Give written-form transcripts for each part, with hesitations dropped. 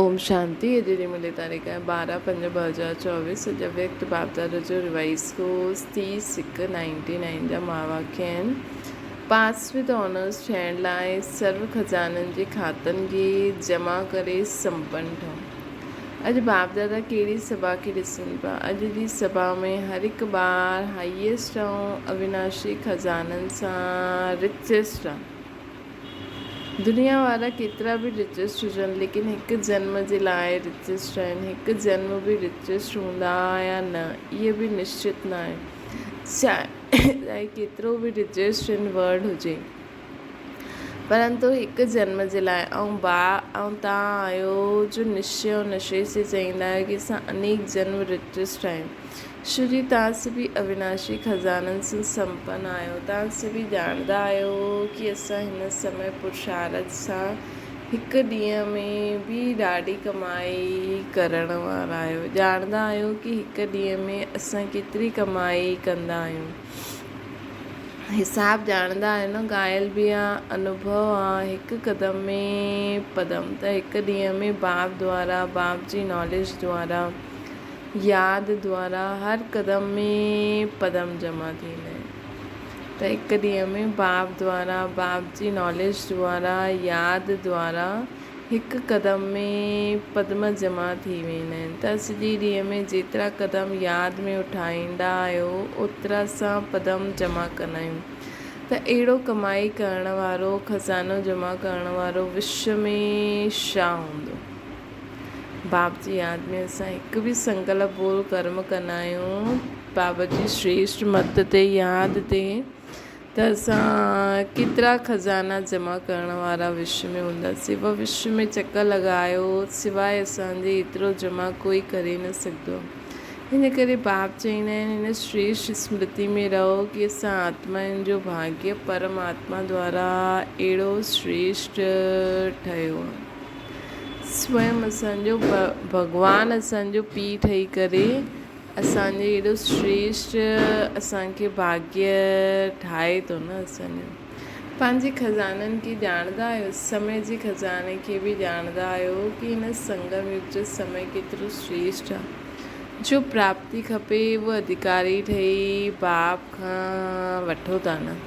اوم شانتي اڄ جي ملي تاريخ آهي 12 5 2024 اڄ اويڪت باپدادا جو ريوائز ڪورس 30 هڪ نائنٽي نائن جا مهاواڪيه آهن پاس وٿ آنرس ٺهڻ لاء سرو خزانن جي کاتن کي جمع ڪري سمپن ٺهو اڄ باپدادا ڪهڙي سڀا کي ڏسن پيا اڄ جي سڀا ۾ هر هڪ ٻار هائيسٽ ۽ اويناشي خزانن سان رچيسٽ آهي دنيا وارا ڪيترا به رچيسٽ هجن ليڪن هڪ جنم جي لاء رچيسٽ آهن. هڪ جنم به رچيسٽ هوندا يا نه اهي به نشچت ناهي. چاهي ڪيترو به رچيسٽ ان ورلڊ هجي پرنتو هڪ جنم جي لاء ۽ با ۽ تان آهيو جو نشچي ۽ نشي سي چئيندا آهيو ڪي اسان انيڪ جنم رچيسٽ آهيون. شري تان سڀي اويناشي خزانن سان سمپن آهيو. تان سڀي ڄاڻندا آهيو ڪي اسان هن سمي پرشارٿ سان هڪ ڏينهن ۾ به ڏاڍي ڪمائي ڪرڻ وارا آهيو. ڄاڻندا آهيو ڪي هڪ ڏينهن ۾ اسان ڪيتري ڪمائي ڪندا آهيون. حساب ڄاڻندا آهيو نه ڳايل به آ انوڀو آ هڪ قدم ۾ پدم ته هڪ ڏينهن ۾ باب دوارا باب جي ناليج دوارا ياد دوارا هر قدم ۾ پدم جمع ٿيندا آهن ته هڪ ڏينهن ۾ باب دوارا باب جي ناليج دوارا ياد دوارا هڪ قدم ۾ پدم جمع ٿي ويندا آهن ته سڄي ڏينهن ۾ جيترا قدم ياد ۾ اٺائيندا آهيو اوترا اسان پدم جمع ڪندا آهيون ته اهڙو ڪمائي ڪرڻ وارو خزانو جمع ڪرڻ وارو وشو ۾ ڇا هوندو؟ باب جي ياد ۾ اسان هڪ به سنڪلپ بول ڪرم ڪندا آهيون باب جي شريشٽ مت تي ياد تي ته اسان ڪيترا خزانا جمع ڪرڻ وارا وشو ۾ هونداسين و وشو ۾ چڪر لڳايو سواء اسان جي ايترو جمع ڪوئي ڪري نه سگهندو هن ڪري باب چئيندا آهن هن شريشٽ اسمرتي ۾ رهو ڪي اسان آتمائن جو ڀاگيه پرم آتما دوارا اهڙو شريشٽ ٺهيو آهي. سوئم اسان جو ڀڳوان اسان جو پيء ٺهي ڪري اسان جي ايڏو شريشٽ اسان کي ڀاگيه ٺاهي ٿو نه اسان جو پنهنجي خزانن کي ڄاڻندا آهيو سمي جي خزاني کي به ڄاڻندا آهيو ڪي هن سنگم يگ جو سمي ڪيترو شريشٽ آهي جو پراپتي کپي اهو اڌڪاري ٺهي باپ کان وٺو ٿا نه.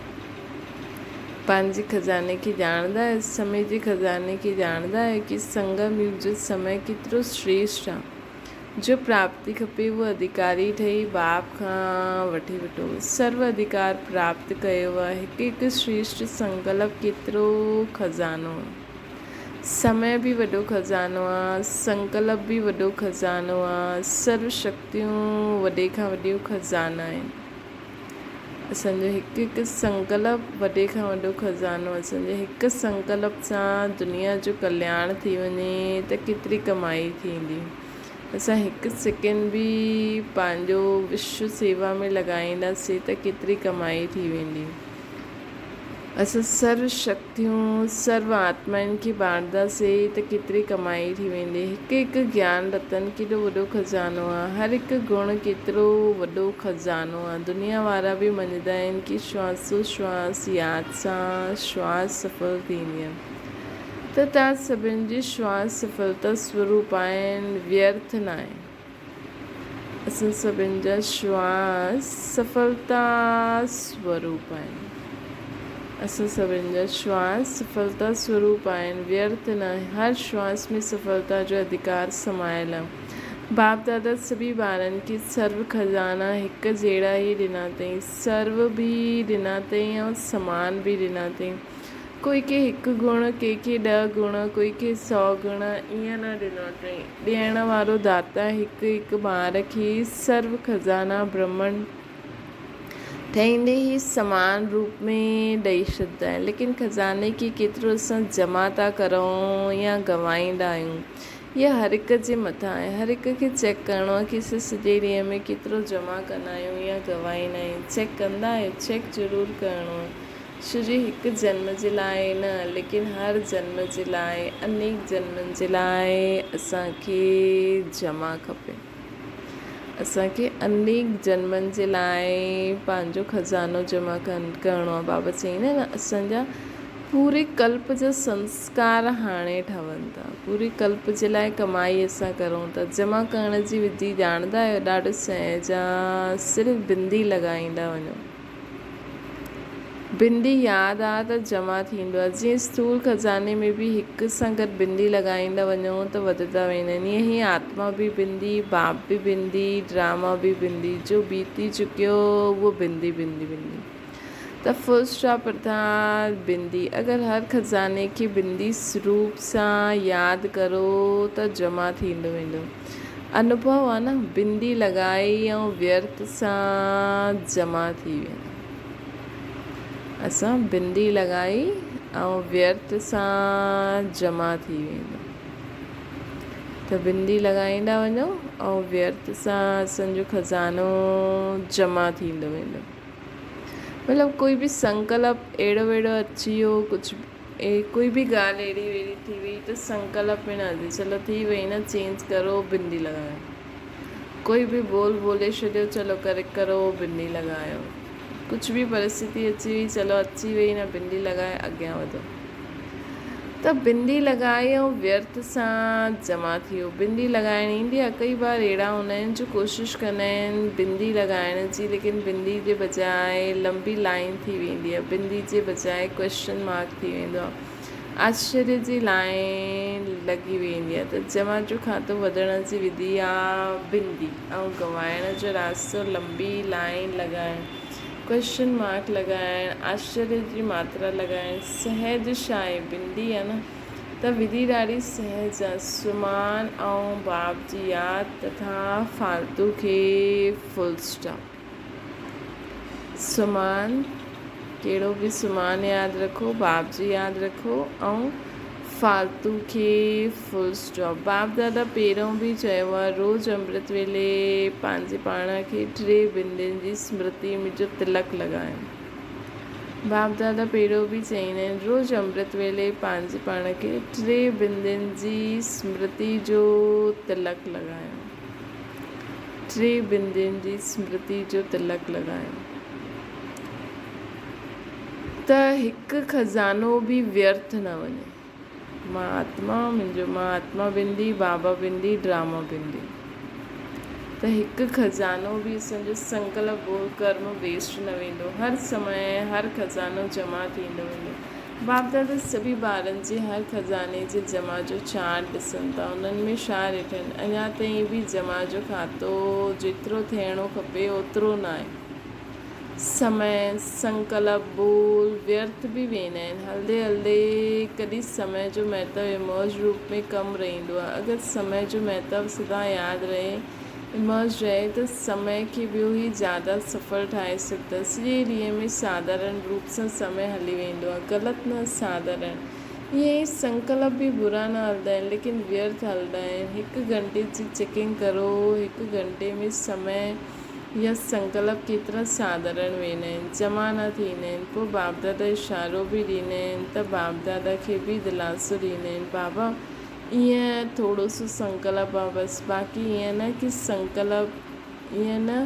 پنهنجي خزاني کي ڄاڻندا آهيو، سمي جي خزاني کي ڄاڻندا آهيو ڪي سنگم يگ جو سمي ڪيترو شريشٽ آ. جو پراپتي کپي اهو اڌڪاري ٺهي باپ کان وٺي وٺو. سرو اڌڪار پراپت ڪيو آ. هڪ هڪ شريشٽ سنڪلپ ڪيترو خزانو آ. سمي به وڏو خزانو آ، سنڪلپ به وڏو خزانو آ، سرو شڪتيون وڏي کان وڏيون خزانا آهن. اسان جو هڪ هڪ سنڪلپ وڏي کان وڏو خزانو اسان جي هڪ سنڪلپ سان دنيا جو ڪلياڻ ٿي وڃي ته ڪيتري ڪمائي ٿيندي اسان هڪ سيڪنڊ به پنهنجو وشو سيوا ۾ لڳائينداسين ته ڪيتري ڪمائي ٿي ويندي اسان سرو شڪتيون، سرو آتمائن کي بانٽنداسين ته ڪيتري ڪمائي ٿي ويندي. هڪ هڪ گيان رتن ڪيڏو وڏو خزانو آ. هر هڪ گڻ ڪيترو وڏو خزانو آ. دنيا وارا به مڃيندا آهن ڪي شواسو شواس ياد سان شواس سڦل ٿيندي آ. ته توهان سڀن جي شواس سڦلتا سوروپ آهن، ويرٿ ناهي. اسان سڀن جا شواس سڦلتا سوروپ آهن. اسان سڀن جا شواس سڦلتا سوروپ آهن، ويرٿ نه. هر شواس ۾ سڦلتا جو اڌڪار سمايل آهي. باپ دادا سڀئي ٻارن کي سرو خزانا هڪ جهڙا ئي ڏنا اٿئي. سرو به ڏنا اٿئي ۽ سمان به ڏنا اٿئي. ڪوئي کي هڪ گڻ، ڪي کي ڏهه گڻ، ڪوئي کي سئو گڻ ائين نه ڏنو اٿئي. ڏيڻ وارو داتا هڪ هڪ ٻار کي سرو خزانا برهمڻ ٺهيندي ئي سمان روپ ۾ ڏئي ڇڏندا آهن. ليڪن خزاني کي ڪيترو اسان جمع ٿا ڪرون يا گنوائيندا آهيون اها هر هڪ جي مٿان آهي. هر هڪ کي چيڪ ڪرڻو آهي ڪي اسين سڄي ڏينهن ۾ ڪيترو جمع ڪندا آهيون يا گنوائيندا آهيون. چيڪ ڪندا آهيو؟ چيڪ ضرور ڪرڻو آهي. شو جي هڪ جنم جي لاء نه ليڪن هر جنم جي لاء انيڪ جنمن جي لاء اسان کي جمع کپي. اسان کي انيڪ جنمن جي لاء پنهنجو خزانو جمع ڪرڻو آهي. بابا چئيندا آهن نه اسان جا پوري ڪلپ جا سنسڪار هاڻي ٺهن ٿا. پوري ڪلپ جي لاء ڪمائي اسان ڪرون ٿا. جمع ڪرڻ جي وڌي ڄاڻندا آهيو؟ ڏاڍو سهج آ. صرف بندي لڳائيندا وڃو. بندي ياد آ ته جمع ٿيندو آ. جيئن اسٿول خزاني ۾ به هڪ سان گڏ بندي لڳائيندا وڃو ته وڌندا ويندا آهن. ائين هي آتما به بندي، باپ به بندي، ڊراما به بندي. جو بيتي چڪيو اهو بندي بندي بندي. ته فل اسٽاپ ارٿات بندي. اگر هر خزاني کي بندي سروپ سان ياد ڪرو ته جمع ٿيندو ويندو. انوڀو آ نه، بندي لڳائي ۽ ويرٿ سان جمع ٿي ويندو. اسان بندي لڳائي ۽ ويرٿ سان جمع ٿي ويندو. ته بندي لڳائيندا وڃو ۽ ويرٿ سان اسان جو خزانو جمع ٿيندو ويندو. مطلب ڪوئي به سنڪلپ اهڙو وهڙو اچي ويو ڪجهه ڪوئي به ڳالهه اهڙي وهڙي ٿي وئي ته سنڪلپ ۾ نه اچي چلو ٿي وئي نه چينج ڪرو بندي لڳايو ڪوئي به ٻول ٻولي ڇڏيو چلو ڪريڪٽ ڪرو بندي لڳايو ڪجهه به پرستتي اچي وئي چلو اچي وئي نه بندي لڳائي اڳيان وڌو. ته بندي لڳائي ۽ ويرٿ سان جمع ٿي ويو. بندي لڳائڻ ايندي آهي. ڪئي ٻار اهڙا هوندا آهن جو ڪوشش ڪندا آهن بندي لڳائڻ جي ليڪن بندي جي بجاء لمبي لائين ٿي ويندي آهي. بندي جي بجاء ڪوئسچن مارڪ ٿي ويندو آهي. آشچريه جي لائين لڳي ويندي آهي ته جمع جو کاتو وڌڻ جي وڌي آهي بندي ۽ گنوائڻ جو راستو لمبي لائين لڳائڻ. ڪوئسچن مارڪ لڳائڻ، آشچريه جي ماترا لڳائڻ، سهج شاهي بندي آ نه ته وڌي ڏاڍي سهج آ، سمان ۽ باب جي ياد تٿا فالتو کي فل اسٽاپ. سمان ڪهڙو به سمان ياد رکو، باب جي ياد رکو ۽ فالتو کي فل اسٽاپ. باپ دادا پهريون به چيو آ روز امرت ويلي پنهنجي پاڻ کي ٽي بندين جي سمرتي جو تلڪ لڳايو. باپ دادا پهريون به چئيندا آهن روز امرت ويلي پنهنجي پاڻ کي ٽي بندين جي سمرتي جو تلڪ لڳايو. ٽي بندين جي سمرتي جو تلڪ لڳايو. ته هڪ خزانو به ويرٿ نه وڃي. مان آتما، منهنجو مان آتما بندي، بابا بندي، ڊراما بندي. ته هڪ خزانو به اسان جو سنڪلپ ٻول ڪرم ويسٽ نه ويندو. هر سمي هر خزانو جمع ٿيندو ويندو. باپ دادا سڀئي ٻارن جي هر خزاني جي جمع جو چارٽ ڏسن ٿا. انهن ۾ ڇا ڏٺن؟ اڃا تائين به جمع جو کاتو جيترو ٿيڻو کپي اوترو ناهي. سمي، سنڪلپ، ٻول ويرٿ به ويندا آهن. هلندي هلندي ڪڏهن سمي جو مهتو ايمرج روپ ۾ ڪم رهندو آهي. اگر سمي جو مهتو سدا ياد رهي، ايمرج رهي ته سمي کي ٻيو ئي زياده سڦل ٺاهي سگهندا. سڄي ڏينهن ۾ ساڌارڻ روپ سان سمي هلي ويندو آهي. غلط نه ساڌارڻ. ائين ئي سنڪلپ به برا نه هلندا آهن ليڪن ويرٿ هلندا آهن. هڪ گهنٽي جي چيڪنگ ڪرو، هڪ گهنٽي ۾ سمي يا سنڪلپ ڪيترا ساڌارڻ ويندا آهن، جمع نه ٿيندا آهن، پوء باپدادا اشارو به ڏيندا آهن ته باپدادا کي به دلاسو ڏيندا آهن، بابا ائين ٿورو سو سنڪلپ آ بس، باقي ائين نه ڪي سنڪلپ ائين نه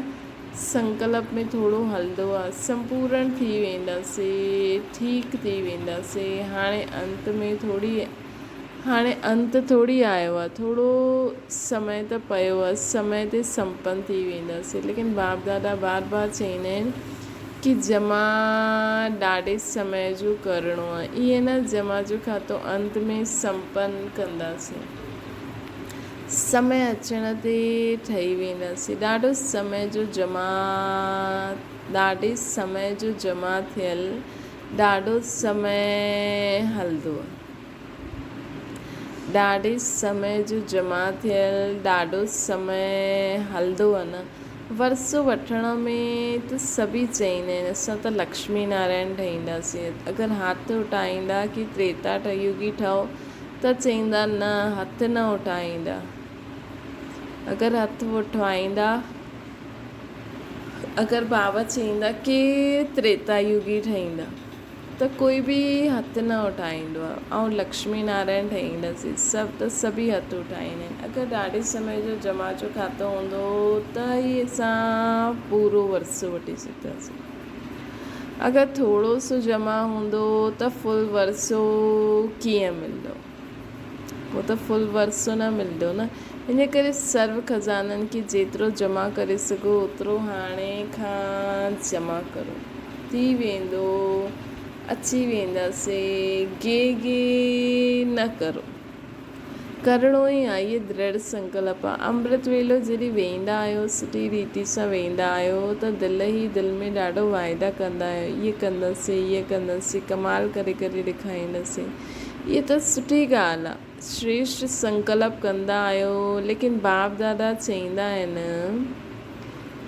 سنڪلپ ۾ ٿورو هلندو آ، سمپورڻ ٿي وينداسي، ٺيڪ ٿي وينداسي، هاڻي انت ۾ ٿوري هاڻي انت ٿوري آيو آ، ٿورو سمي ته پيو آ، سمي تي سمپن ٿي وينداسين. ليڪن باپ دادا بار بار چئيندا آهن ڪي جمع ڏاڍي سمي جو ڪرڻو آ، ائين نه جمع جو کاتو انت ۾ سمپن ڪنداسين. سمي اچڻ تي ٺهي وينداسين. ڏاڍو سمي جو جمع ڏاڍي سمي جو جمع ٿيل ڏاڍو سمي هلندو آ. ڏاڍي سمي جو جمع ٿيل ڏاڍو سمي هلندو آ نه. ورثو وٺڻ ۾ ته سڀئي چئيندا آهن اسان ته لڪشمي نارائڻ ٺهينداسين. اگر هٿ اٺائيندا ڪي تريتا يگي ٺهو ته چئيندا نه هٿ نه اٺائيندا. اگر هٿ اٺائيندا اگر بابا چئيندا ڪي تريتا يگي ٺهيندا. ته ڪوئي به هٿ نه اٺائيندو آهي ۽ لڪشمي نارائڻ ٺهينداسين سڀ ته سڀئي هٿ اٺائيندا آهن اگر ڏاڍي سمي جو جمع جو کاتو هوندو ته ئي اسان پورو ورثو وٺي سگهنداسين. اگر ٿورو سو جمع هوندو ته فل ورثو ڪيئن ملندو؟ پوء ته فل ورثو نه ملندو نه. ان ڪري سرو خزانن کي جيترو جمع ڪري سگهو اوترو هاڻي کان جمع ڪرو. ٿي ويندو، اچي وينداسين، گي گي نه ڪرو. ڪرڻو ئي آهي، اهي درڙ سنڪلپ آهي. امرت ويلو جڏهن ويهندا آهيو، سٺي ريتي سان ويهندا آهيو ته دل ئي دل ۾ ڏاڍو واعدا ڪندا آهيو، اهي ڪنداسين، اهي ڪنداسين، ڪمال ڪري ڪري ڏيکارينداسين. اهي ته سٺي ڳالهه آهي، شريشٽ سنڪلپ ڪندا آهيو، ليڪن باپ دادا چئيندا آهن،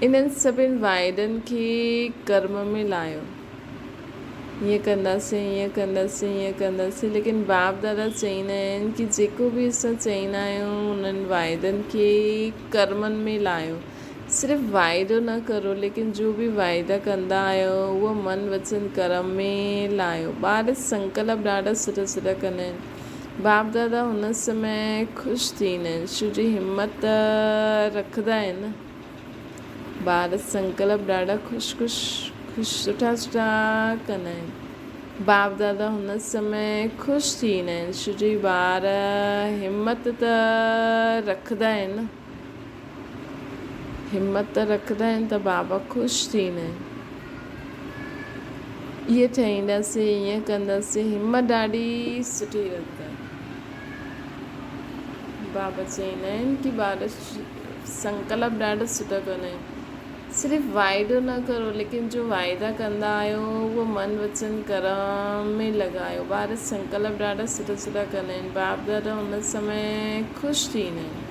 انهن سڀن واعدن کي ڪرم ۾ لاهيو. هيئن ڪنداسين، هيئن ڪنداسين، هيئن ڪنداسين، ليڪن باپ دادا چئيندا آهن ڪي جيڪو به اسان چئيندا آهيون انهن واعدن کي ڪرمن ۾ لاهيو. صرف واعدو نه ڪرو ليڪن جو به واعدا ڪندا آهيو اهو من وچن ڪرم ۾ لاهيو. ٻار سنڪلپ ڏاڍا سٺا سٺا ڪندا آهن. باپ دادا هن سمي خوش ٿيندا آهن ڇو جي همت رکندا آهن نه. ٻار سنڪلپ ڏاڍا خوش خوش خوش سٺا سٺا ڪندا آهن. باپ دادا هن سمي خوش ٿيندا آهن ڇو جو ٻار همت ته رکندا آهن نه. همت ته رکندا آهن ته بابا خوش ٿيندا آهن. ائين ٺهينداسين ائين ڪنداسين همت ڏاڍي سٺي رکندا آهن. بابا چئيندا آهن ڪي ٻار سنڪلپ ڏاڍو سٺو ڪندا آهن. صرف واعدو نه ڪرو ليڪن جو واعدا ڪندا آهيو اهو من وچن ڪرم ۾ لڳايو. ٻار سنڪلپ ڏاڍا سٺا سٺا ڪندا آهن. باپ دادا ان سمي خوش ٿيندا آهن.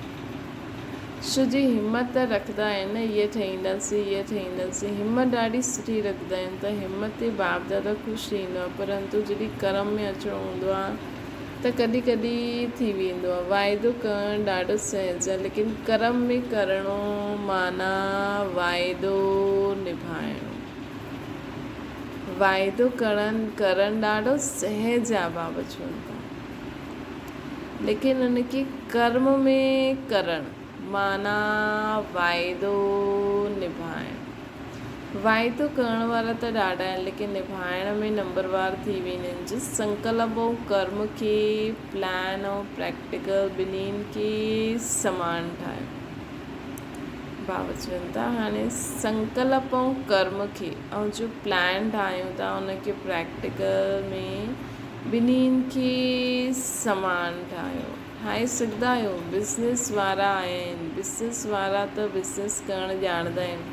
ڇو جي همت ته رکندا آهن نه هيء ٺهينداسين هيء ٺهينداسين. همت ڏاڍي سٺي رکندا آهن ته همت تي باپ دادا خوش ٿيندو آهي پرنتو جڏهن ڪرم ۾ اچڻو هوندو آهي ته ڪڏهن ڪڏهن ٿي ويندو آهي. واعدو ڪرڻ ڏاڍو سهج آهي ليڪن ڪرم ۾ ڪرڻو معنيٰ واعدو نڀائڻو. واعدو ڪرڻ ڪرڻ ڏاڍو سهج آهي بابا چون ٿا ليڪن ان کي ڪرم ۾ ڪرڻ معنيٰ واعدو نڀائڻ. واعدو ڪرڻ وارا ته ڏاڍا آهن ليڪن نڀائڻ ۾ نمبروار ٿي ويندا آهن. جس سنڪلپ ۽ ڪرم کي پلان ۽ پريڪٽيڪل ٻنهين کي سمان ٺاهيو. بابا چون ٿا هاڻي سنڪلپ ۽ ڪرم کي ۽ جو پلان ٺاهيون ٿا ان کي پريڪٽيڪل ۾ ٻنهين کي سمان ٺاهيو. ٺاهي سگهندا آهيو؟ بزنس وارا آيا آهن. بزنس وارا ته بزنس ڪرڻ ڄاڻندا آهن.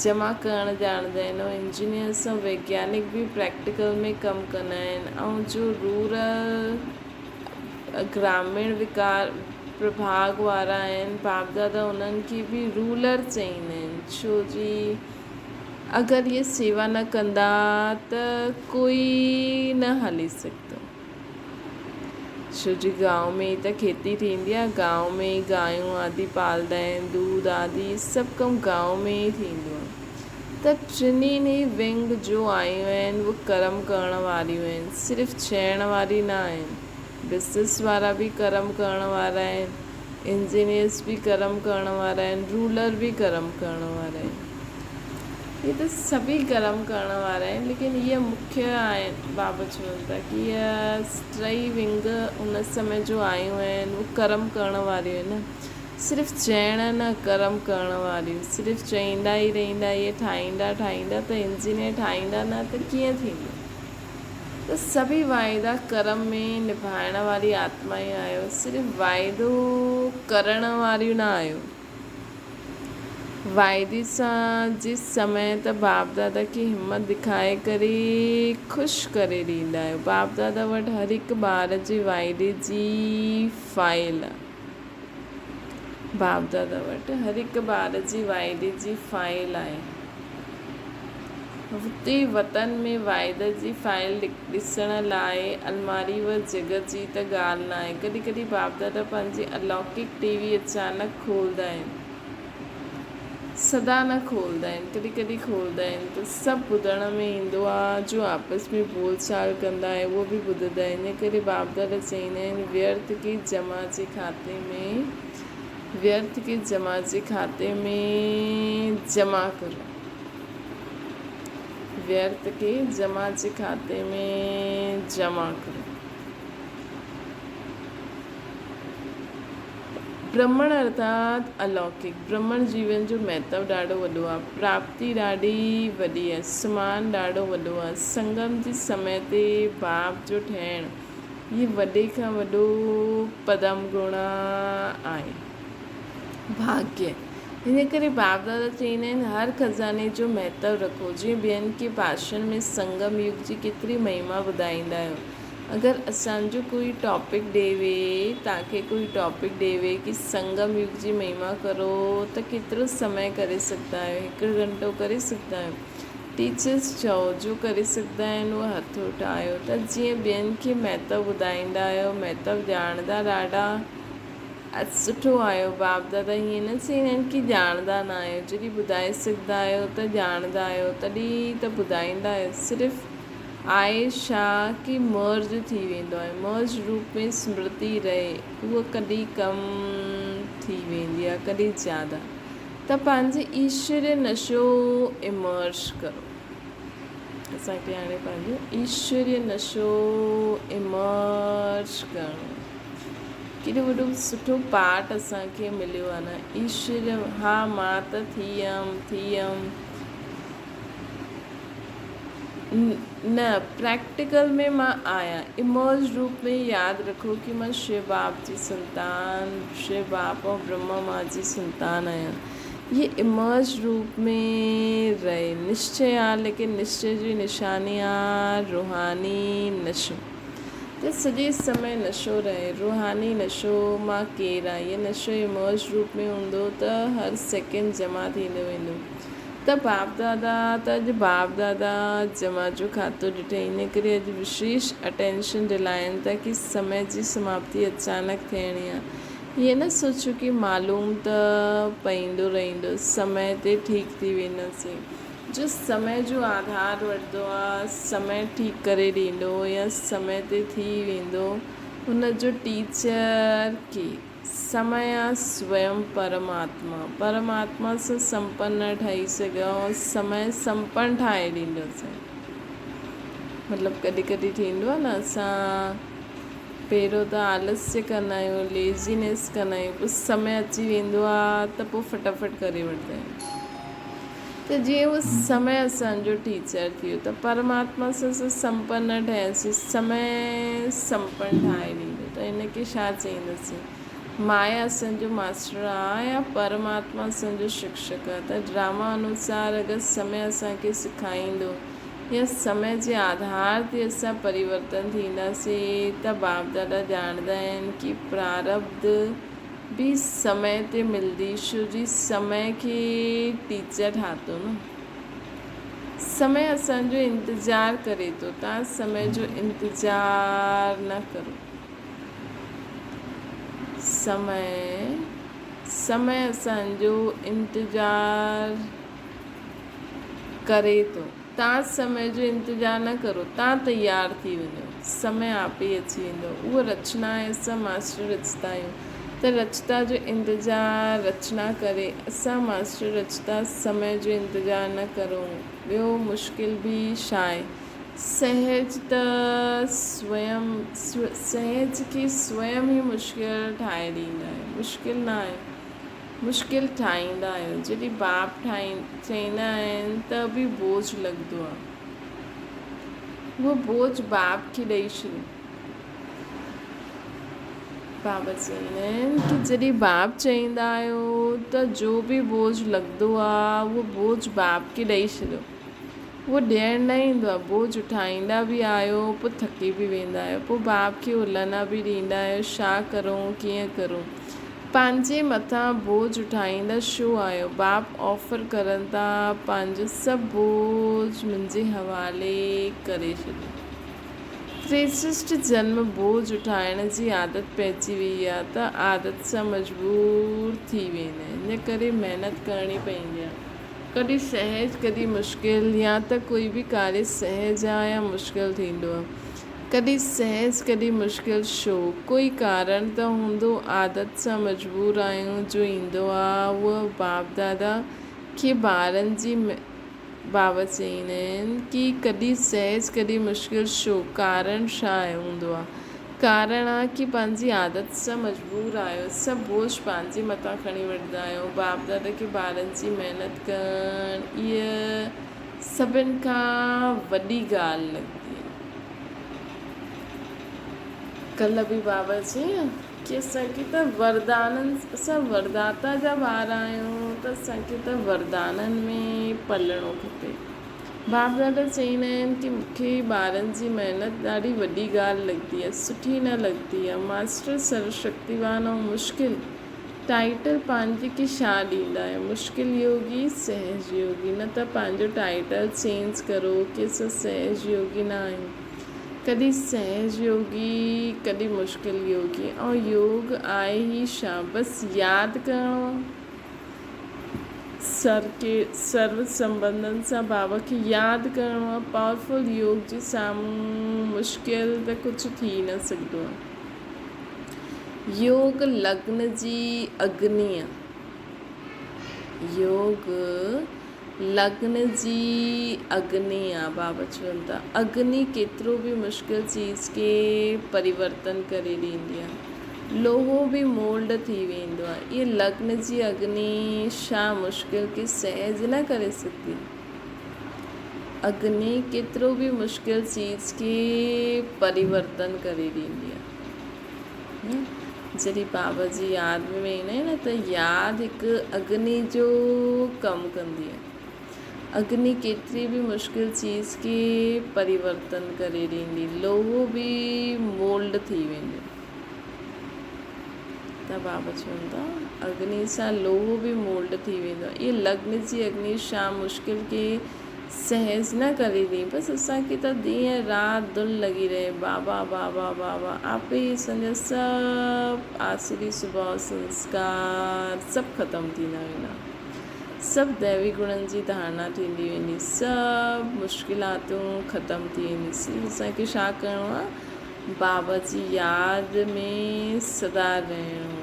جمع ڪرڻ ڄاڻندا آهن ۽ انجنيئرس ۽ ويگيانڪ به پريڪٽيڪل ۾ ڪم ڪندا آهن ۽ جو رورل گراميڻ وڪار پرڀاڳ وارا آهن باپ دادا انهن کي به رولر چئيندا آهن ڇو جي اگر اهي سيوا نه ڪندا ته ڪوئي نه هلي سگهندو. ڇو جي گانء ۾ ئي ته کيتي ٿيندي آهي، گانء ۾ ئي گايون آدي پالدا آهن، دودھ آدي سڀ ڪم گانء ۾ ئي ٿيندو آهي ته ٽنهي ئي ونگ جو آيون آهن اهي ڪرم ڪرڻ واريون آهن، صرف چئڻ واري نه آهن، بزنس وارا به ڪرم ڪرڻ وارا آهن، انجنيئرس به ڪرم ڪرڻ وارا آهن، رولر به ڪرم ڪرڻ وارا آهن. هي ته سڀئي ڪرم ڪرڻ وارا آهن ليڪن اهي مکيه آهن. بابا چون ٿا ڪي اهي ٽئي ونگ ان سمي جو آيون آهن اهي ڪرم ڪرڻ واريون آهن نه صرف چئڻ نه ڪرم ڪرڻ واريون صرف چئيندا ئي رهندا اهي ٺاهيندا ٺاهيندا ته انجنيئر ٺاهيندا نه ته ڪيئن ٿيندو ته سڀئي واعدا ڪرم ۾ نڀائڻ واري آتمائون آهيو صرف واعدو ڪرڻ واريون نه آهيو. واعدي سان جس سمي ته باپ دادا کي همت ڏکائي ڪري خوش ڪري ڏيندا آهيو. باپ دادا وٽ هر هڪ ٻار جي واعدي جي فائل آهي. باپ دادا وٽ هر هڪ ٻار جي واعدي جي فائل آهي. اتي وطن ۾ واعدي جي فائل ڏسڻ لاء الماري و جڳهه جي ته ڳالهه ناهي. ڪڏهن ڪڏهن باپ دادا پنهنجي الوڪڪ ٽي وي اچانڪ کولدا آهن. سدا نه کولدا آهن، ڪڏهن ڪڏهن کولدا آهن ته سڀ ٻڌڻ ۾ ايندو آ، جو آپس ۾ ٻول چال ڪندا آهن اهو به ٻڌندا آهن. ان ڪري باپ دادا چئيندا آهن ويرٿ ڪي جمع جي کاتي ۾. ويرٿ کي جمع جي کاتي ۾ جمع ڪرو. ويرٿ کي جمع جي کاتي ۾ جمع ڪرو. برهمڻ ارٿات الوڪڪ برهمڻ جيون جو مهتو ڏاڍو وڏو آهي. پراپتي ڏاڍي وڏي آهي. سمان ڏاڍو وڏو آهي. سنگم جي سمي تي باپ جو ٺهڻ هي وڏي کان وڏو پدم گڻ آهي. ڀاڳيه ان ڪري باپ دادا چئيندا آهن هر خزاني جو مهتو رکو. جيئن ٻين کي ڀاشڻ ۾ سنگم يگ جي ڪيتري مهما ٻڌائيندا آهيو. اگر اسان جو ڪوئي ٽاپڪ ڏيوي توهان کي ڪوئي ٽاپڪ ڏيوي ڪي سنگم يگ جي مهما ڪرو ته ڪيترو سمي ڪري سگهندا آهيو هڪ گهنٽو ڪري سگهندا آهيو ٽيچرس چئو جو ڪري سگهندا آهن اهو هٿ اٺايو ته جيئن ٻين کي مهتو ٻڌائيندا آهيو مهتو ڄاڻندا ڏاڍا سٺو آهيو باپ دادا هيئن نه چئيندا آهن ڪي ڄاڻندا نه آهيو جڏهن ٻڌائي سگهندا آهيو ته ڄاڻندا آهيو تڏهن ته ٻڌائيندا آهيو صرف آهي ڇا ڪي مرج ٿي ويندو آهي مرج روپ ۾ سمرتي رهي اهو ڪڏهن ڪم ٿي ويندي آهي ڪڏهن زياده ته پنهنجي ايشوري نشو امرج ڪرو اسان کي هاڻي پنهنجو ايشوري نشو امرج ڪرڻو ڪيڏو وڏو سٺو پارٽ اسان کي مليو آهي نه ايشوري ها مان ته ٿي ويم ٿي ويم نه پريڪٽيڪل ۾ مان آهيان امرج روپ ۾ ياد رکو ڪي مان شو باپ جي سنتان شو باپ ۽ برهما مان جي سنتان آهيان هي امرج روپ ۾ رهي نشچي آ ليڪن نشچي جي نشاني آ روحاني نشو ته سڄي سمي نشو رهي روحاني نشو مان ڪير آ هي نشو امرج روپ ۾ هوندو ته هر سيڪنڊ جمع ٿيندو ويندو ته باپ دادا ته اڄ باپ دادا جمع جو کاتو ڏٺئي ان ڪري اڄ وشيش اٽينشن ڏلائين ٿا ڪي سمي جي سماپتي اچانڪ ٿيڻي آ. ائين نه سوچيو ڪي معلوم ته پئيندو رهندو سمي تي ٺيڪ ٿي وينداسين. جو سمي جو آڌار وٺندو آ سمي ٺيڪ ڪري ڏيندو يا سمي تي ٿي ويندو ان جو ٽيچر ڪير؟ سميا سويم پرماتما، پرماتما سان سمپن نه ٺهي سگهيو، سمي سمپن ٺاهي ڏيندوسين. مطلب ڪڏهن ڪڏهن ٿيندو آهي نه اسان پهريون ته آلسيه ڪندا آهيون ليزينيس ڪندا آهيون پوء سمي اچي ويندو آهي ته پوء فٽافٽ ڪري وٺندا آهيون ته جيئن اهو سمي اسانجو ٽيچر ٿي ويو ته پرماتما سان اسان سمپن نه ٺهياسين سمي سمپن ٺاهي ڏيندو ته هن کي ڇا چئينداسين مايا اسانجو ماسٽر آ يا پرماتما اسانجو شڪشڪ آ ته ڊراما انوسار اگر سمي اسانکي سکائيندو يا سمي جي آڌار تي اسان پريورتن ٿينداسين ته باپ دادا ڄاڻندا آهن ڪي پراربڌ به سمي تي ملدي شو جي سمي کي ٽيچر ٺاتو نه سمي اسان جو انتظار ڪري ٿو تان سمي جو انتظار نه ڪرو سمي سمي اسان جو انتظار ڪري ٿو. تان سمي جو انتظار نه ڪرو، تان تيار ٿي وڃو، سمي آپ ئي اچي ويندو. اهو رچنا آهي، اسان ماسٽر رچتا آهيون ته رچتا جو انتظار رچنا ڪري. اسان ماسٽر رچتا سمي جو انتظار نه ڪرون. ٻيو مشڪل به ڇاهي؟ سهج ته سويم سهج کي سويم ئي مشڪل ٺاهي ڏيندا آهيون. مشڪل نه آهي. مشڪل ٺاهيندا آهيو جڏهن باپ ٺاهين چئيندا آهن ته به بوجھ لڳندو آهي اهو بوجھ باپ کي ڏئي ڇڏيو بابا چئيندا آهن ڪي جڏهن باپ چئيندا آهيو ته جو به بوجھ لڳندو آهي اهو بوجھ باپ کي ڏئي ڇڏيو اهو ڏيڻ نه ايندو آهي بوجھ اٺائيندا به آهيو پوء ٿڪي به ويندا آهيو پوء باپ کي الهنا به ڏيندا آهيو ڇا ڪرون ڪيئن ڪرون پنهنجي مٿان بوجھ اٺائيندا ڇو آهيو؟ باپ آفر ڪرن ٿا، پنهنجو سڀ بوجھ منهنجي حوالي ڪري ڇڏيو. تريسسٽ جنم بوجھ اٺائڻ جي عادت پئجي ويئي آ ته عادت سان مجبور ٿي ويندا آهن، ان ڪري محنت ڪرڻي پوندي آ. ڪڏهن سهج ڪڏهن مشڪل يا ته ڪوئي به ڪاري سهج آ يا مشڪل ٿيندو آ. ڪڏهن سهج ڪڏهن مشڪل شو؟ ڪوئي ڪارڻ ته هوندو عادت سان مجبور آهيون جو ايندو آ اهو باپ دادا کي ٻارن جي بابا چئيندا آهن ڪي ڪڏهن سهج ڪڏهن مشڪل ڇو ڪارڻ ڇا آهي هوندو آ ڪارڻ آ ڪي پنهنجي عادت سان مجبور آهيو سڀ بوجھ پنهنجي مٿان کڻي وٺندا آهيو باپ دادا کي ٻارن جي محنت ڪرڻ اها سڀن کان وڏي ڳالهه لڳندي آ. ڪلهه به بابا چيائين ڪي اسان کي ته وردانن اسان ورداتا جا ٻار آهيون ته اسان کي ته وردانن ۾ پلڻو کپي. باپ دادا چئيندا آهن ڪي مون کي ٻارن جي محنت ڏاڍي وڏي ڳالهه لڳندي آهي، سٺي نه لڳندي آهي. ماسٽر سرو شڪتيوان ۽ مشڪل ٽائيٽل پنهنجي کي ڇا ڏيندا آهيو؟ مشڪل يوگي، سهج يوگي، نه ته پنهنجو ٽائيٽل چينج ڪرو ڪي اسان سهج يوگي نه آهيون. ڪڏهن سهج يوگي، ڪڏهن مشڪل يوگي. ۽ يوگ آهي ئي ڇا؟ بس ياد ڪرڻو. سر کي سرو سنٻنڌن سان بابا کي ياد ڪرڻو آهي. پاورفل يوگ جي سامهون مشڪل ته ڪجهه ٿي نه سگهندو آهي. يوگ لگن جي اگني آهي. يوگ لگن جي اگني آ. بابا چون ٿا اگني ڪيترو به مشڪل چيز کي پريورتن ڪري ڏيندي آ. لوهو به مولڊ ٿي ويندو آ. اها لگن جي اگني ڇا مشڪل کي سهج نه ڪري سگهندي؟ اگني ڪيترو به مشڪل چيز کي پريورتن ڪري ڏيندي آ. جڏهن بابا جي ياد ۾ ويهندا آهيون نه ته ياد هڪ اگني جو ڪم ڪندي آهي. اگني ڪيتري به مشڪل چيز کي پريورتن ڪري ڏيندي، لوهو به مولڊ ٿي ويندو. ته بابا چون ٿا اگني سان لوهو به مولڊ ٿي ويندو آهي. اها لگن جي اگني ڇا مشڪل کي سهج نه ڪري ڏين بس اسان کي ته ڏينهن رات دل لڳي رهي بابا بابا بابا آپي ئي اسان جا سڀ آسري سڀاء سنسڪار سڀ ختم ٿيندا ويندا سڀ ديوي گڻن جي ڌارڻا ٿيندي ويندي سڀ مشڪلاتون ختم ٿي ويندي صرف اسان کي ڇا ڪرڻو آهي بابا جي ياد ۾ سدا رهڻو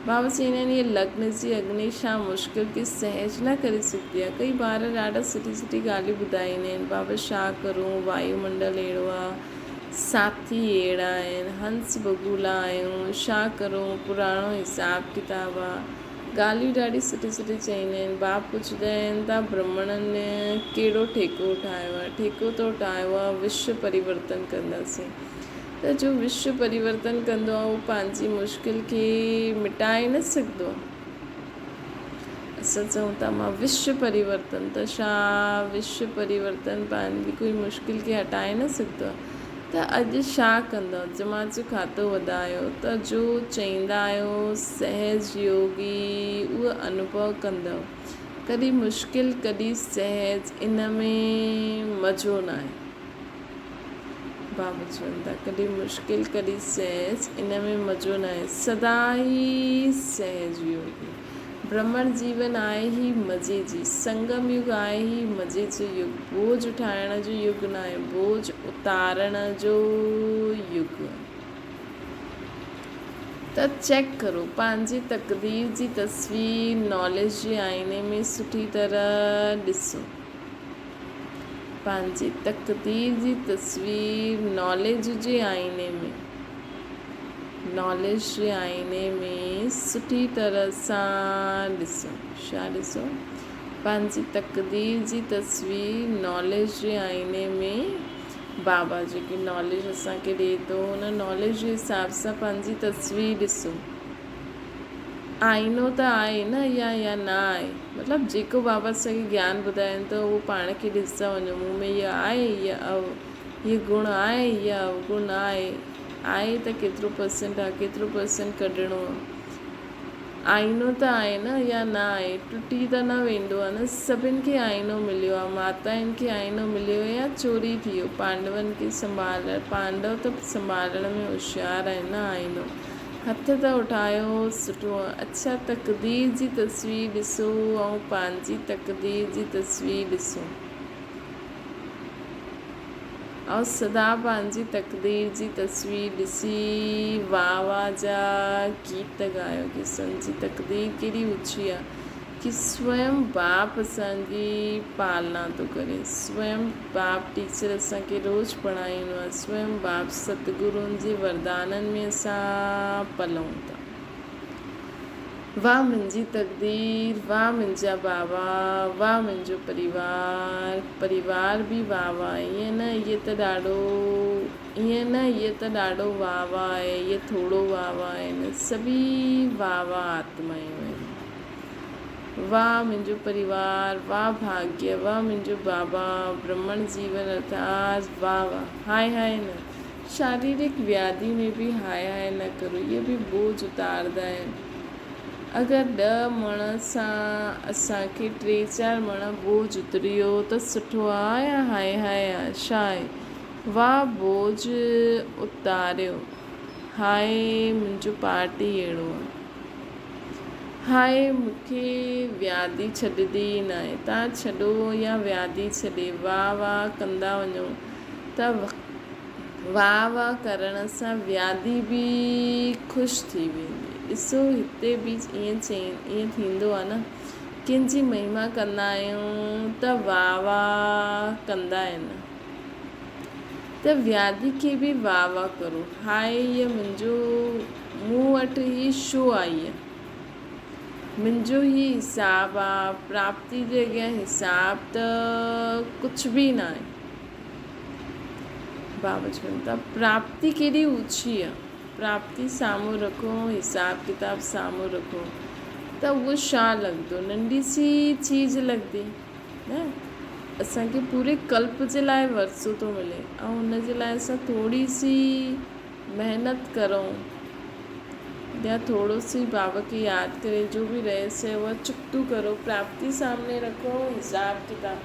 بابا چئيندا آهن اها لگن جي اگني ڇا مشڪل کي سهج نه ڪري سگهندي آهي. ڪئي ٻار ڏاڍا سٺي سٺي ڳالهيون ٻڌائيندا آهن بابا ڇا ڪرون وايو منڊل اهڙو آهي، ساٿي اهڙا آهن، هنس بگولا آهيون، ڇا ڪرون پراڻو حساب ڪتاب آهي. ڳالهيون ڏاڍي سٺي سٺي چئيندا آهن. باب پڇندا آهن ته برهمڻن ڪهڙو ٺيڪو ٺاهيو آهي؟ ٺيڪو ته ٺاهيو آهي وشو پريورتن ڪنداسين. ته جو وشو پريورتن ڪندو آهي اهو پنهنجي مشڪل کي مٽائي نه سگهندو آهي. اسان چئون ٿا مان وشو پريورتن ته ڇا وشو پريورتن پنهنجي ڪوئي مشڪل کي هٽائي نه سگهندو آهي ته اڄ ڇا ڪندؤ جماعت جو کاتو وڌايو ته جو چئيندا آهيو سهج يوگي اهو انوڀو ڪندؤ ڪڏهن مشڪل ڪڏهن سهج ان ۾ مزو ناهي. بابا چون ٿا، ڪڏهن مشڪل ڪڏهن سهج، ان ۾ مزو ناهي، سدا ئي سهج يوگ. برهمڻ جيون آهي ئي مزي جي، سنگم يگ آهي ئي مزي جو يگ، بوجهه اٺائڻ جو يگ ناهي، بوجهه اتارڻ جو يگ. ته چيڪ ڪرو پنهنجي تقدير جي تصوير ناليج جي آئيني ۾ سٺي طرح ڏسو. پنهنجي تقدير جي تصوير ناليج جي آئيني ۾، ناليج جي آئيني ۾ سٺي طرح سان ڏسو. ڇا ڏسو؟ پنهنجي تقدير جي تصوير ناليج جي آئيني ۾. بابا جيڪي ناليج اسان کي ڏئي ٿو ان ناليج جي حساب سان پنهنجي تصوير ڏسو. آئينو ته آهي نه يا يا نه آهي مطلب جيڪو بابا اسان کي گيان ٻڌائين ٿو اهو پاڻ کي ڏسندا وڃو مون ۾ اهو آهي يا اهو گڻ آهي يا اوگڻ نه آهي آهي ته ڪيترو پرسنٽ آهي ڪيترو پرسنٽ ڪڍڻو آهي آئينو ته آهي نه يا نه آهي ٽٽي ته نه ويندو آهي نه سڀن کي آئينو مليو آهي ماتائن کي آئينو مليو يا چوري ٿي ويو پانڊون کي سنڀالڻ پانڊو ته سنڀالڻ ۾ هوشيار آهن نه آئينو هٿ ته اٺايو سٺو اڇا تقدير جي تصوير ڏسو ۽ پنهنجي تقدير جي تصوير ڏسو ۽ سدا پنهنجي تقدير جي تصوير ڏسي واهه واهه جا گيت ڳايو ڪي سنجي تقدير ڪيڏي اوچي آ. ڪي سويم باپ اسان جي پالنا ٿو ڪري، سويم باپ ٽيچر اسان کي روز پڙهائيندو آهي، سويم باپ ستگرون جي وردانن ۾ اسان پلون ٿا. واھ منهنجي تقدير، واھ منهنجا بابا، واھ منهنجو پريوار، پريوار به واھ واھ، ائين نه اهي ته ڏاڍو، ائين نه اهي ته ڏاڍو واھ واھ آهي، اهي ٿورو واھ واھ آهن، سڀيئي واھ واھ آتمائون آهن. واھ منهنجو پريوار، واھ ڀاڳيه، واھ منهنجو بابا، برهمڻ جيون ارٿات واھ واھ، هاء هاء نه. شاريرڪ وياڌي ۾ به هاء هاء نه ڪرو، اهي به بوجهه اتاردا آهن. اگر ڏهه مڻ سان اسان کي ٽي چار مڻ بوجهه اتري ويو ته سٺو آ يا هاء هاء آ؟ ڇا آهي؟ واهه بوجهه اتاريو، هاء منهنجو پارٽ ئي اهڙو آ. هاء مون کي وياڌي ڇڏندي ئي ناهي. تان ڇڏو يا وياڌي ڇڏي، واهه واهه ڪندا وڃو ته واهه واهه ڪرڻ سان وياڌي به خوش ٿي ويندي. ڏسو هتي به ائين چئين ائين ٿيندو آهي نه ڪنهن جي مهما ڪندا آهيون ته واهه واهه ڪندا آهن ته وياڌي کي به واهه واهه ڪرو. هاء هيء منهنجو مون وٽ هي ڇو آئي آهي. منهنجو هي حساب آ پراپتي جي اڳيان حساب ته ڪجهه به ناهي. بابا چون ٿا پراپتي ڪيڏي اوچي آ، پراپتي سامهون رکو حساب ڪتاب سامهون رکو ته اهو ڇا لڳندو ننڍي سي چيز لڳندي نه اسان کي پوري ڪلپ جي لاء ورثو ٿو ملي ۽ ان جي لاء اسان ٿوري سي محنت ڪرون يا ٿورو سي بابا کي ياد ڪري جو به رهسيه اهو چڪتو ڪرو پراپتي سامني رکو حساب ڪتاب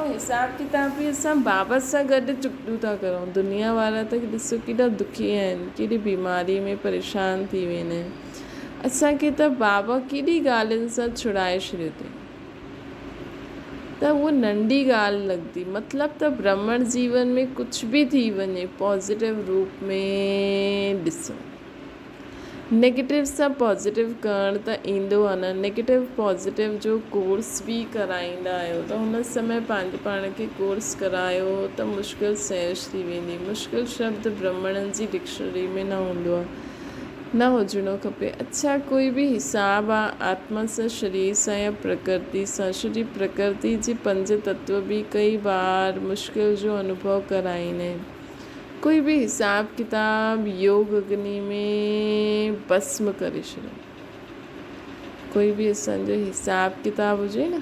۽ حساب ڪتاب به اسان بابا سان گڏ چڪتو ٿا ڪرون دنيا وارا ته ڏسو ڪيڏا دکي آهن ڪيڏي بيماري ۾ پريشان ٿي ويندا آهن اسان کي ته بابا ڪيڏي ڳالهين سان ڇڙائي ڇڏيو اٿئي ته اهو ننڍي ڳالهه لڳندي مطلب ته برهمڻ جيون ۾ ڪجهه به ٿي وڃي پازيٽو روپ ۾ ڏسو نيگيٽو سان پازيٽو ڪرڻ ته ايندو آ نه نيگيٽو پازيٽو جو ڪورس به ڪرائيندا آهيو ته هن سمي پنهنجي پاڻ کي ڪورس ڪرايو ته مشڪل سهج ٿي ويندي مشڪل شبد برهمڻن جي ڊڪشنري ۾ نه هوندو آ نه هجڻو کپي اڇا ڪوئي به حساب آ آتما سان شرير سان يا پرڪرتي سان شري پرڪرتي جي پنج تتو به ڪئي بار مشڪل جو انوڀو ڪرائيندا آهن ڪوئي به حساب ڪتاب يوگ اگني ۾ ڀسم ڪري ڇڏيو. ڪوئي به اسان جو حساب ڪتاب هجي نه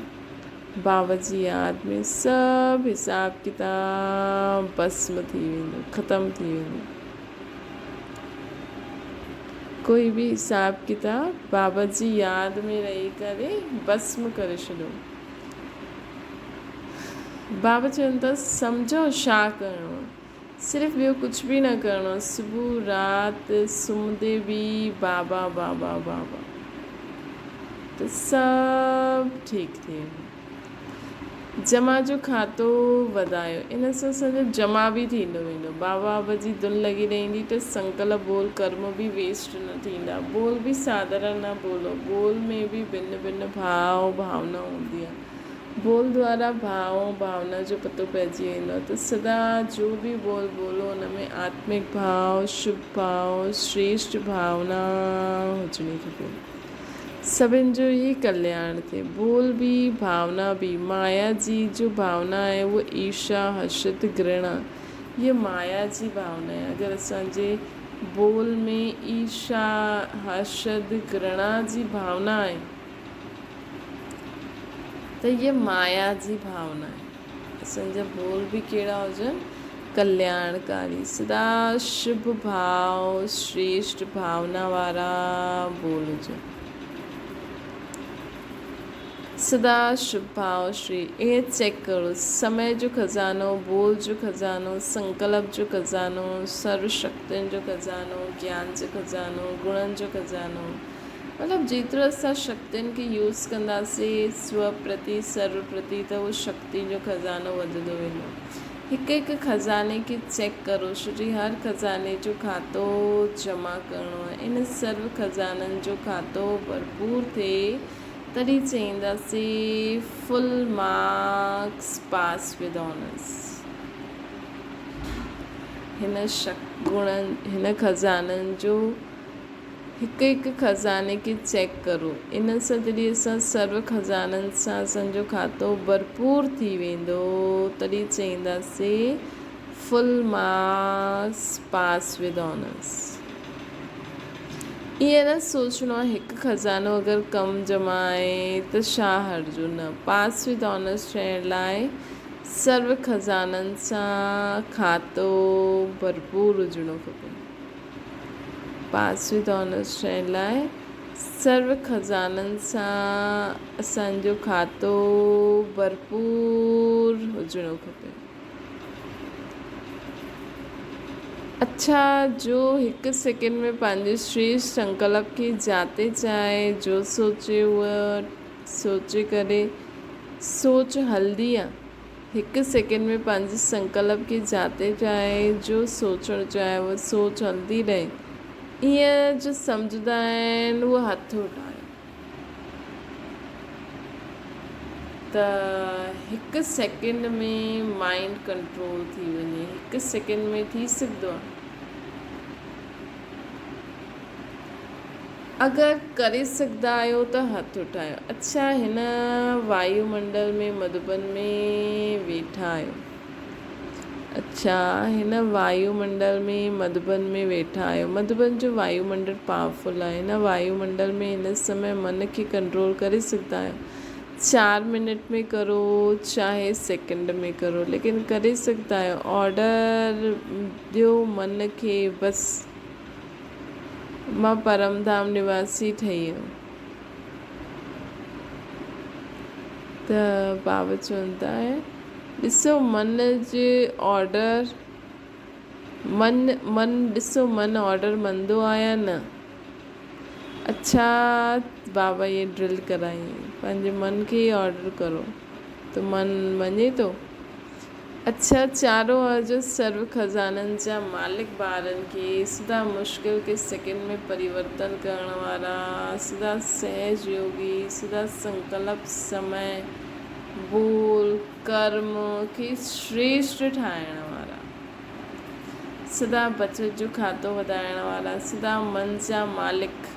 بابا جي ياد ۾ سڀ حساب ڪتاب ڀسم ٿي ويندو ختم ٿي ويندو. ڪوئي به حساب ڪتاب بابا جي ياد ۾ رهي ڪري ڀسم ڪري ڇڏيو. بابا چون ٿا سمجهو ڇا ڪرڻو آهي صرف ٻيو ڪجهه به نه ڪرڻو آهي صبح رات سمهندي به بابا بابا بابا ته سڀ ٺيڪ ٿي ويندو جمع جو کاتو وڌايو ان سان اسان جو جمع به ٿيندو ويندو بابا بابا جي ڌن لڳي رهندي ته سنڪلپ ٻول ڪرم به ويسٽ نه ٿيندا ٻول به ساڌارڻ نه ٻولو ٻول ۾ به ڀن ڀن ڀاء ڀاونا هوندي آهي ٻول دوارا ڀاء ۽ ڀاونا جو پتو پئجي ويندو آهي ته سدا جو به ٻول ٻولو ان ۾ آتمڪ ڀاء، شڀ ڀاء، شريشٽ ڀاونا هجڻي کپي. سڀن جو ئي ڪلياڻ ٿئي. ٻول به ڀاونا به. مايا جي جو ڀاونا آهي اهو ايرشا، حسد، گرڻا هيء مايا جي ڀاونا آهي. اگر اسان جي ٻول ۾ ايرشا، حسد، گرڻا جي ڀاونا آهي ته هيء مايا جي ڀاونا آهي. اسان جا ٻول به ڪهڙا هجن؟ ڪلياڻڪاري، سدا شڀ ڀاء، شريشٽ ڀاونا وارا ٻول هجن. سدا شڀ ڀاء شري ائين چيڪ ڪرو سمي جو خزانو، ٻول جو خزانو، سنڪلپ جو خزانو، سرو شڪتين جو خزانو، گيان جو خزانو، گڻن جو خزانو، مطلب جيترو اسان شڪتين کي يوز ڪنداسين سو پرتي سرو پرتي ته اهو شڪتين جو خزانو وڌندو ويندو. هڪ هڪ خزاني کي چيڪ ڪرو ڇو جي هر خزاني جو کاتو جمع ڪرڻو آهي. ان سرو خزانن جو کاتو ڀرپور ٿئي تڏهن چئينداسين full marks pass with honours. هن گڻن هن خزانن جو هڪ هڪ خزاني کي چيڪ ڪرو. ان سان جڏهن اسان سرو خزانن سان اسان جو کاتو ڀرپور ٿي ويندو تڏهن چئينداسين full marks pass with honours. ائين نه سوچڻو آهي هڪ خزانو اگر ڪم جمع آهي ته ڇا هرجو نه پاس ود آنرس ٿيڻ لاء سرو خزانن سان کاتو ڀرپور هجڻو کپي. پاس ود آنرس ٺهڻ لاء سرو خزانن سان اسان جو کاتو ڀرپور هجڻو کپي. اڇا جو هڪ سيڪنڊ ۾ پنهنجي شريشٺ سنڪلپ کي جاتي چاهي جو سوچي اهو سوچي ڪري سوچ هلندي آ. هڪ سيڪنڊ ۾ پنهنجي سنڪلپ کي جاتي چاهي جو سوچڻ چاهي اها سوچ هلندي رهي. ائين جو سمجهندا آهن اهو هٿ اٺايو. ته هڪ سيڪنڊ ۾ مائنڊ ڪنٽرول ٿي وڃي هڪ سيڪنڊ ۾ ٿي سگهندو آهي اگر ڪري سگهندا آهيو ته هٿ اٺايو اڇا هن وايو منڊل ۾ مڌوبن ۾ ويٺا آهيو اڇا هن وايو منڊل ۾ مڌوبن ۾ ويٺا آهيو. مڌوبن جو وايو منڊل پاورفل آهي. هن وايو منڊل ۾ هن سمي من کي ڪنٽرول ڪري سگهندا آهيو. چار منٽ ۾ ڪرو چاهي سيڪنڊ ۾ ڪرو ليڪن ڪري سگهندا آهيو. آرڊر ڏيو من کي بس مان پرم ڌام نواسي ٺهي ويم. ته بابا چون ٿا ڏسو من جي آرڊر من من ڏسو من آرڊر مندو آ يا نه اڇا بابا ائين ڊرل ڪرائي پنهنجي من کي ئي آرڊر ڪرو ته من مڃي ٿو اڇا چارو جو سرو خزانن جا مالڪ ٻارن کي سدا مشڪل کي سيڪنڊ ۾ پريورتن ڪرڻ وارا سدا سهج يوگي سدا سنڪلپ سمي ٻول ڪرم کي شريشٺ ٺاهڻ وارا، سدا بچت جو کاتو وڌائڻ وارا، سدا من جا مالڪ،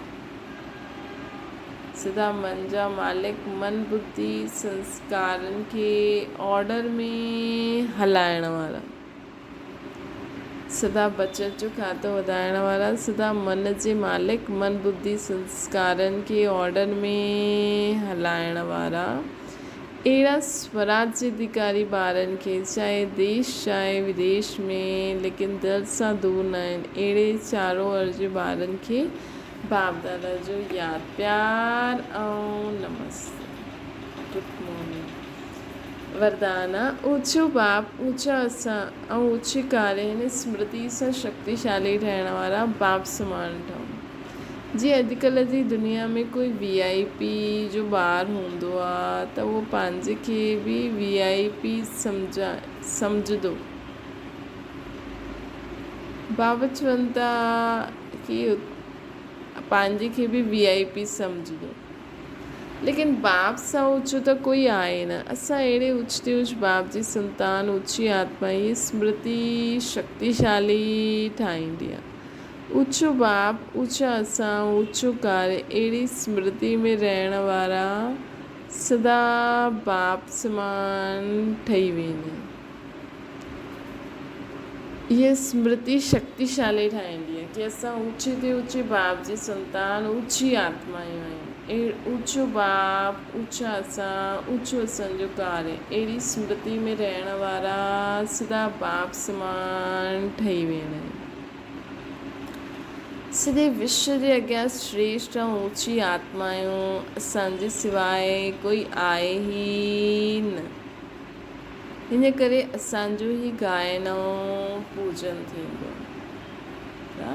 سدا من جا مالڪ، من ٻڌي سنسڪارن کي آرڊر ۾ هلائڻ وارا، سدا بچت جو کاتو وڌائڻ وارا، سدا من جي مالڪ، من ٻڌي سنسڪارن کي آرڊر ۾ هلائڻ وارا. اهڙا سوراج اڌيڪاري ٻارن کي چاهي ديش چاهي وديش ۾ ليڪن دل سان دور ناهن اهڙي چارو عرض ٻارن کي باپ دادا جو ياد پيار ۽ نمستي گڊ مارننگ وردان آ اوچو باپ اوچا اسان ۽ اوچي ڪاري هن سمرتي سان شڪتيشالي ٺهڻ وارا باپ سمان ٺهون. جي اڄڪلهه جي دنيا ۾ ڪوئي وي آء پي جو ٻار هوندو آ ته اهو پنهنجي کي به وي آء پي سمجهندو. بابا چون ٿا ڪي پنهنجي کي به وي آء پي سمجهندو. ليڪن باپ سان اوچو ته ڪوئي آهي نه. اسان اهڙي اوچ تي اوچ باپ جي سنتان اوچي آتما هي سمرتي شڪتيشالي ٺاهيندي آ. اوچو باپ، اوچا اسان، اوچو ڪاري، اهڙي سمرتي ۾ رهڻ وارا سدا باپ سمان ٺهي ويندا. اها سمرتي شڪتيشالي ٺاهيندي آهي ڪي اسان اوچي تي اوچي باپ جي سنتان، اوچي آتمايون آهيون. اوچو باپ، اوچا اسان، اوچو اسان جو ڪاري، اهڙي سمرتي ۾ رهڻ وارا سدا باپ سمان ٺهي ويندا آهن. سڄي وشو جي اڳيان شريشٺ ۽ اوچي آتما آهيون، اسان جي سواء ڪوئي آهي ئي نه. ان ڪري اسان جو ئي گائن ۽ پوڄن ٿيندو ته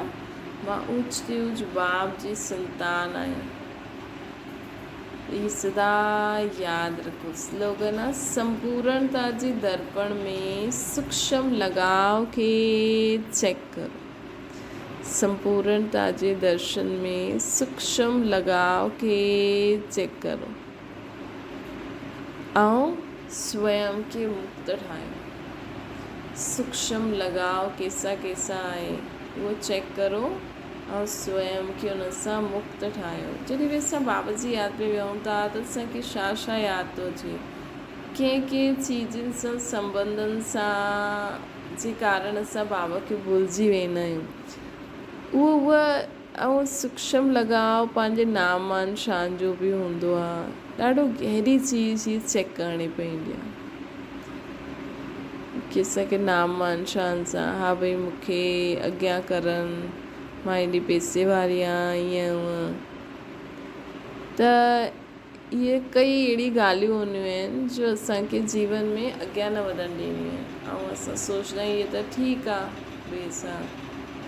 مان اوچ تي اوچ باپ جي سنتان آهيان. هي سدا ياد رکو. سلوگن آ سمپورڻتا جي درپڻ ۾ سوڪشم لڳاء کي چيڪ ڪرو. سمپورڻتا جي درشن ۾ سوڪشم لڳاء کي چيڪ ڪرو. ۽ سويم کي مڪت ٺاهيو. سوڪشم لڳاء ڪيسا ڪيسا آهي اهو چيڪ ڪرو ۽ سويم کي ان سان مڪت ٺاهيو. جڏهن به اسان بابا جي ياد ۾ ويهون ٿا ته اسان کي ڇا ڇا ياد ٿو اچي؟ ڪنهن ڪنهن چيزن سان سنٻنڌن سان جي ڪارڻ اسان بابا کي ڀلجي ويندا آهيون. اهو اها ۽ سوڪشم لڳاء پنهنجي نام مان شان جو به هوندو آ. ڏاڍو گهري چيز هي چيڪ ڪرڻي پوندي آ. ڪي اسان کي نام مان شان سان ها ڀئي مون کي اڳيان ڪرن مان ايڏي پئسي واري آ ائين هونئن ته اهي ڪئي اهڙي ڳالهيون هونديون آهن جو اسان کي جيون ۾ اڳيان نه وڌڻ ڏينديون آهن ۽ اسان سوچندا آهيون اهي ته ٺيڪ آهي ڀئي اسان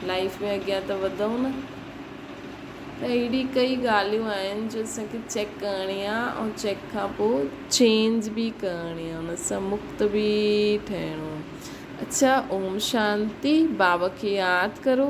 لائيف ۾ اڳيان ته وڌون نه ته اهڙي ڪئي ڳالهيون آهن جو اسان کي چيڪ ڪرڻي آهي ۽ چيڪ کان پوء چينج به ڪرڻي آهي ان سان مڪت به ٺهڻو آهي. اڇا اوم شانتي بابا کي ياد ڪرو.